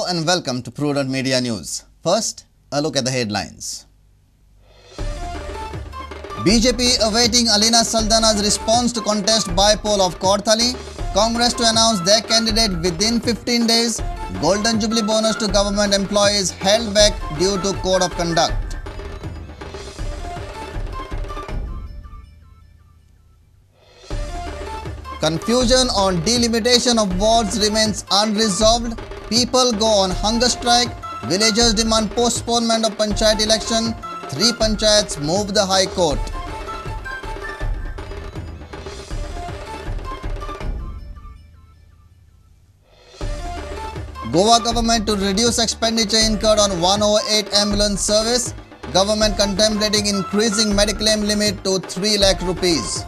and welcome to Prudent Media News. First, a look at the headlines. BJP awaiting Alina Saldanha's response to contest by-poll of Cortalim. Congress to announce their candidate within 15 days. Golden Jubilee bonus to government employees held back due to code of conduct. Confusion on delimitation of wards remains unresolved. People go on hunger strike. Villagers demand postponement of panchayat election. 3 panchayats move the High Court. Goa government to reduce expenditure incurred on 108 ambulance service. Government contemplating increasing mediclaim limit to 3 lakh rupees.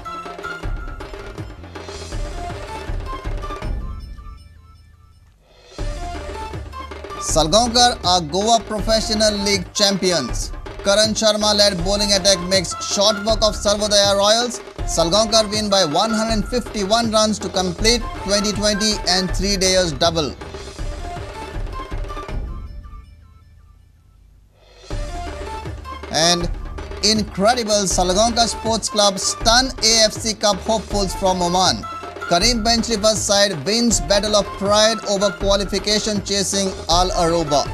Salgaonkar are Goa Professional League champions. Karan Sharma-led bowling attack makes short work of Sarvodaya Royals. Salgaonkar win by 151 runs to complete 2020 and 3 days double. And incredible Salgaonkar Sports Club stun AFC Cup hopefuls from Oman. Karim Bencherifa's side wins battle of pride over qualification chasing Al Aruba.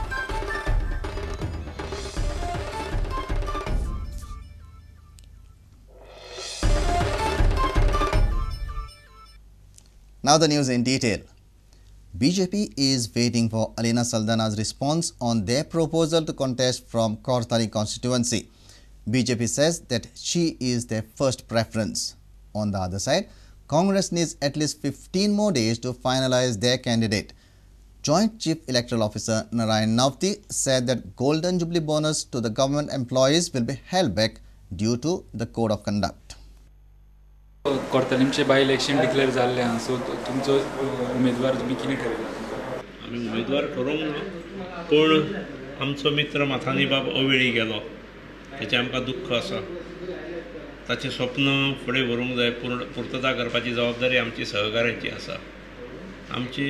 Now the news in detail. BJP is waiting for Alina Saldanha's response on their proposal to contest from Cortalim constituency. BJP says that she is their first preference. On the other side, Congress needs at least 15 more days to finalize their candidate. Joint Chief Electoral Officer Narayan Navti said that Golden Jubilee bonus to the government employees will be held back due to the code of conduct. कोर्तालिमचे by election declare जाल्ले आहा, so तुमचो उमेदवार तुमी कितें ठरयला? आमी उमेदवार ठरोवंक ना, पूण आमचो मित्र माथानी बाब अवेळी गेलो तेचें आमकां दुख्ख आसा. ताचें स्वप्न फुडें व्हरूंक जाय, पूर्तता करपाची जबाबदारी आमची सहकाऱ्यांची आसा. आमची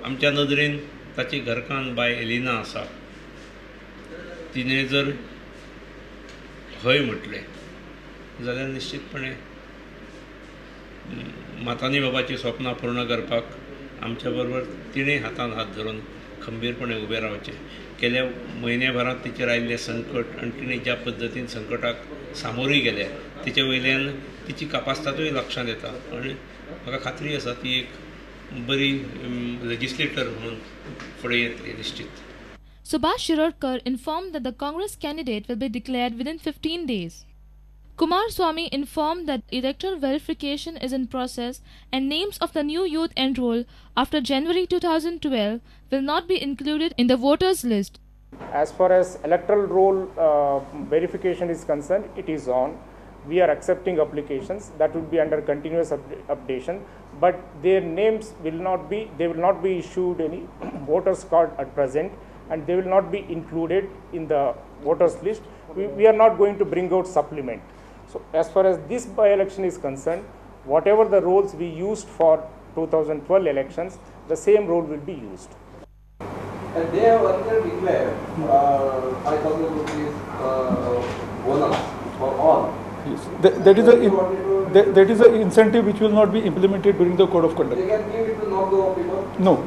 आमच्या नदरेन ताची घरकान्न बाय एलिना आसा. तिणें जर हय म्हटलें जाल्यार निश्चितपणे माथानी बाबाची स्वप्नां पूर्ण करपाक आमच्या बरोबर तिणें हातान हात धरून खंबीरपणे उबें रावचें. गेल्या म्हयन्या भरांत तिचेर आयिल्लें संकट आनी तिणें ज्या पद्दतीन संकटाक सामोरी गेल्या तिचे वयल्यान तिची कापास्तादूय लक्षांत येता आनी म्हाका खात्री आसा ती एक बरी लेजिस्लेटर म्हणून फुडें येतली निश्चित. Subhash Shirodkar informed that the Congress candidate will be declared within 15 days. Kumar Swamy informed that electoral verification is in process and names of the new youth enrolled after January 2012 will not be included in the voters list. As far as electoral roll verification is concerned, it is on. We are accepting applications that will be under continuous updation, but their names will not be, they will not be issued any voters card at present, and they will not be included in the voters list. We are not going to bring out supplement. So as far as this by-election is concerned, whatever the roles we used for 2012 elections, the same role will be used. And they have earlier declared 5,000 rupees bonus for all. Yes, that is an incentive which will not be implemented during the code of conduct. They can give it to North Goa people? No.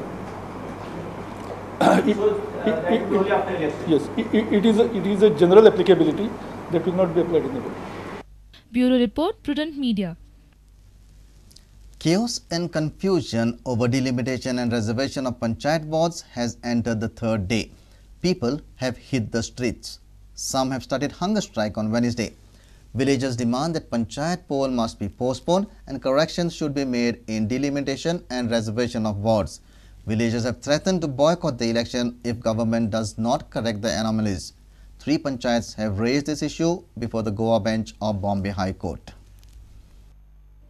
Yes, it is a general applicability that will not be applied in the world. Bureau Report, Prudent Media. Chaos and confusion over delimitation and reservation of panchayat wards has entered the third day. People have hit the streets. Some have started hunger strike on Wednesday. Villagers demand that panchayat poll must be postponed and corrections should be made in delimitation and reservation of wards. Villagers have threatened to boycott the election if government does not correct the anomalies. 3 panchayats have raised this issue before the Goa bench of Bombay High Court.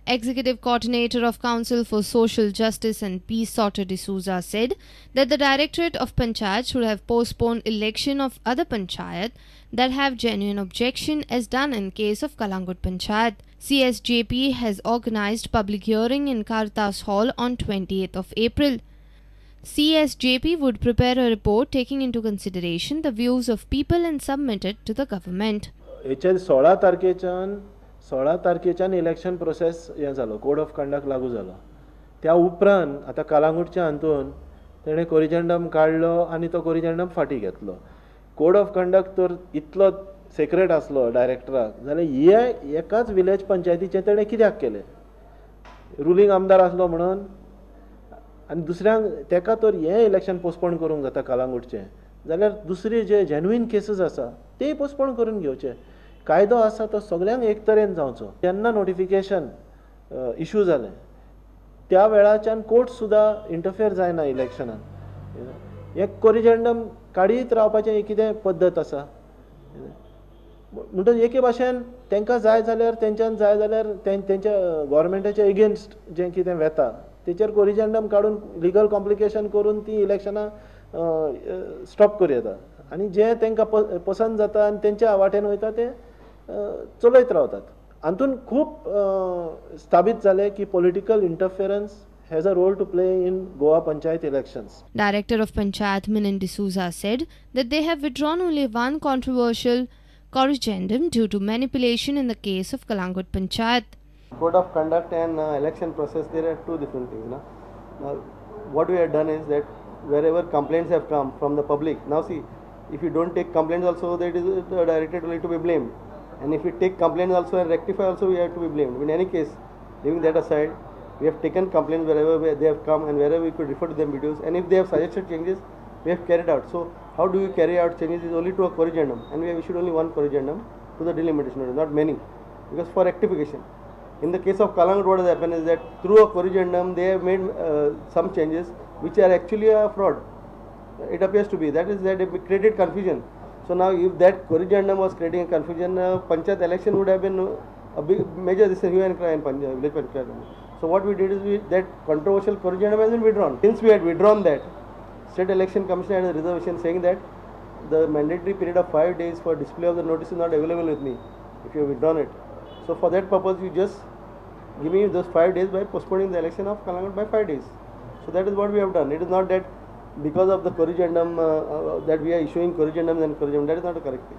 Executive Coordinator of Council for Social Justice and Peace, Soter D'Souza, said that the Directorate of Panchayat should have postponed election of other panchayat that have genuine objection as done in case of Calangute Panchayat. CSJP has organized public hearing in Caritas Hall on 28th of April. CSJP would prepare a report taking into consideration the views of people and submit it to the government. हेचेर 16 तारखेच्यान election process हें जालो, code of conduct लागू जालो. त्या उपरांत आतां कालांगूटच्या हातून तेणें कोरिजेंडम काडलो आनी तो कोरिजेंडम फाटीं घेतलो. कोड ऑफ कंडक्ट तर इतलो सेक्रेट आसलो डायरेक्टराक जाल्यार हे एकाच विलेज पंचायतीचें तेणें कित्याक केलें? रुलींग आमदार आसलो म्हणून? आनी दुसऱ्यांक तेका तर हें इलेक्शन पोस्टपोन करूंक जाता कालांगूटचें, जाल्यार दुसरे जे जेन्युइन केसीस आसा तेय पोस्टपोन करून घेवचे. कायदो आसा तो सगळ्यांक एक तरेन जावचो. जेन्ना नोटिफिकेशन इशू जालें त्या वेळाच्यान कोर्ट सुद्दां इंटरफेयर जायना इलेक्शनान. हें कोरिजेंडम काडीत रावपाचें कितें पद्दत आसा? म्हणटच एके भाशेन तांकां जाय जाल्यार तेंच्यान जाय जाल्यार तेंच्या गोवोरमेंटाच्या एगेन्स्ट जें कितें वेता तेचेर कोरिजेंडम काडून लिगल कॉम्प्लिकेशन करून ती इलेक्शनां स्टॉप करूं येता आनी जें तांकां पसंत जाता आनी तेंच्या वाटेन वयता तें चलयत रावतात. हातून खूब स्थाबीत जालें की political interference has a role to play in Goa Panchayat elections. Director of Panchayat Minan D'Souza said that they have withdrawn only one controversial corrigendum due to manipulation in the case of Calangute Panchayat. Code of conduct and election process, there are two different things. No? Now, what we have done is that wherever complaints have come from the public, now see, if you don't take complaints also, that is the directorate only to be blamed. And if we take complaints also and rectify also, we have to be blamed. In any case, leaving that aside, we have taken complaints wherever they have come and wherever we could refer to them videos. And if they have suggested changes, we have carried out. So how do we carry out changes is only to a corrigendum, and we have issued only one corrigendum to the delimitation notice, not many, because for rectification. In the case of Calangute, what has happened is that through a corrigendum, they have made some changes which are actually a fraud. It appears to be. That is that it created confusion. So now if that corrigendum was creating a confusion, Panchayat election would have been a big major this hue and cry in village Panchayat. So what we did is that controversial corrigendum has been withdrawn. Since we had withdrawn that, State Election Commission had a reservation saying that the mandatory period of 5 days for display of the notice is not available with me if you have withdrawn it. So for that purpose, you just give me those 5 days by postponing the election of Calangute by 5 days. So that is what we have done. It is not that because of the corrigendum that we are issuing corrigendums and corrigendum, that is not a correct thing.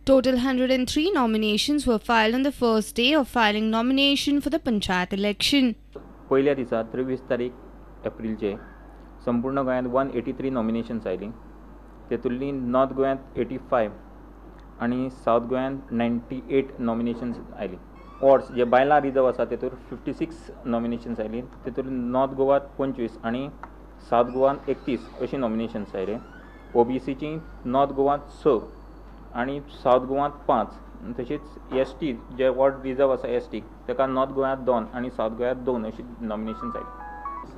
Total 103 nominations were filed on the first day of filing nomination for the Panchayat election. पयल्या दिसा 23 तारीख एप्रिलचे संपूर्ण गोंयांत 183 nominations आयलीं. तेतूंतलीं north गोंयांत 85 आनी south गोंयांत 98 nominations आयलीं. वॉर्ड्स जे बायलां रिजर्व आसा तेतूर 56 नॉमिनेशन्स आयलीं. तेतूर नॉर्थ गोवात 25 आनी सावथ गोवान 31 अशीं नॉमिनेशन्स आयलीं. ओबीसीची नॉर्थ गोवात 6 आनी सावथ गोवात 5, तशीच एस टी जे वॉर्ड रिजर्व आसा एस टी ताका नॉर्थ गोंयांत 2 आनी सावथ गोंयांत 2 अशीं नॉमिनेशन्स आयलीं.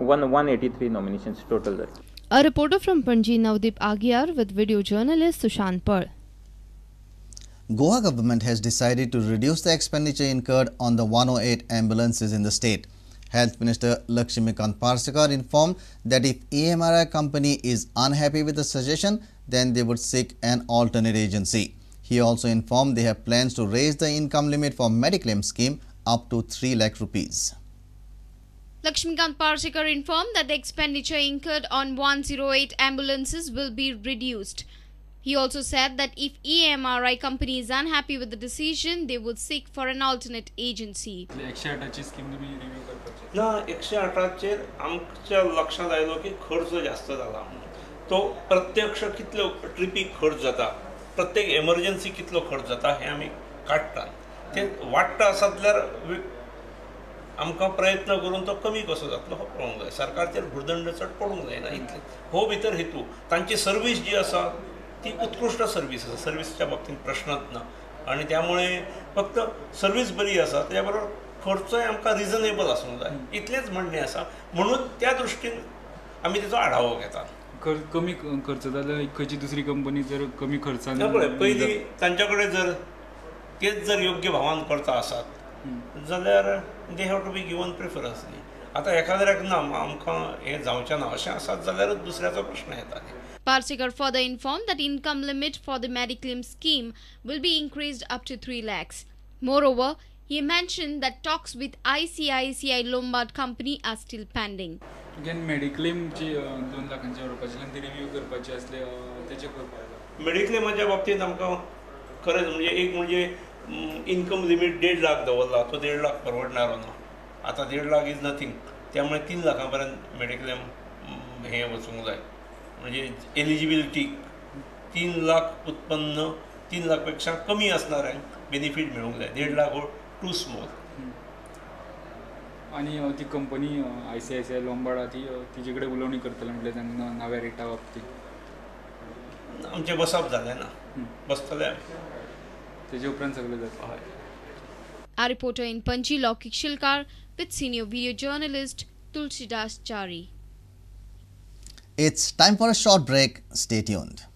183 nominations total जालीं. A reporter from Panaji, Navdeep Aguiar, with video journalist Sushant Pal. Goa government has decided to reduce the expenditure incurred on the 108 ambulances in the state. Health Minister Lakshmikant Parsekar informed that if EMRI company is unhappy with the suggestion, then they would seek an alternate agency. He also informed they have plans to raise the income limit for Mediclaim scheme up to 3 lakh rupees. Lakshmikant Parsekar informed that the expenditure incurred on 108 ambulances will be reduced. He also said that if EMRI company is unhappy with the decision, they would seek for an alternate agency. 108ची scheme तुम्ही review करपाची ना? 108चेर आमच्या लक्षांत आयलो की खर्च जास्त जाला. तो प्रत्यक्ष कितलो ट्रिपी खर्च जाता, प्रत्येक एमर्जन्सी कितलो खर्च जाता हें आमी काडटात. ते वाडटा आसत जाल्यार आमकां प्रयत्न करून तो कमी कसो जातलो हो पळोवंक जाय. सरकारचेर भुरदंड चड पडूंक जायना इतलें हो भितर हेतू. तांची सर्वीस जी आसा ती उत्कृश्ट सर्वीस आसा, सर्वीसच्या बाबतींत प्रश्नच ना आनी त्यामुळे फक्त सर्वीस बरी आसा, त्याच्या बरोबर खर्चोय आमकां रिजनेबल आसूंक जाय इतलेंच म्हणणें आसा. म्हणून त्या दृश्टीन आमी तेचो आढावो घेतात. कमी खर्च जाल्यार खंयची दुसरी कंपनी जर कमी खर्चान पळय पयलीं तांच्या कडेन जर तेच जर योग्य भावान करता आसात जाल्यार they have to be given preference न्ही. आतां एखाद्र्याक ना आमकां हें जावचें ना अशें आसात जाल्यारूच दुसऱ्याचो प्रश्न येता. Parsekar further informed that income limit for the Mediclaim scheme will be increased up to 3 lakhs. Moreover, he mentioned that talks with ICICI Lombard company are still pending. तुगेन मेडिक्लेमची 2 लाखांची व्हरपाची आनी ती रिव्यू करपाची आसली, तेचे करपाक. मेडिक्लेमाच्या बाबतींत आमकां खरेंच म्हणजे एक म्हणजे इन्कम लिमीट 1.5 लाख दवरला, तो 1.5 लाख परवडणारो ना. आतां 1.5 लाख is nothing, त्यामुळे 3 लाखां पर्यंत मेडिक्लेम हें वचूंक जाय. म्हणजे एलिजिबिलिटी 3 लाख उत्पन्न 3 लाख पेक्षा कमी असणाऱ्यांक बेनिफीट मेळूंक जाय. 1.5 लाख हो टू स्मॉल. आनी ती कंपनी ICICI Lombard ती तिजे कडेन उलोवणी करतले म्हटलें तांकां नव्या रेटा बाबतीत. आमचें बसप जालें ना, बसतले तेजे उपरांत सगळें जातलें. हय. Our reporter in Panji, Laukik Shilkar, with senior video journalist Tulsidas Chari. It's time for a short break. Stay tuned.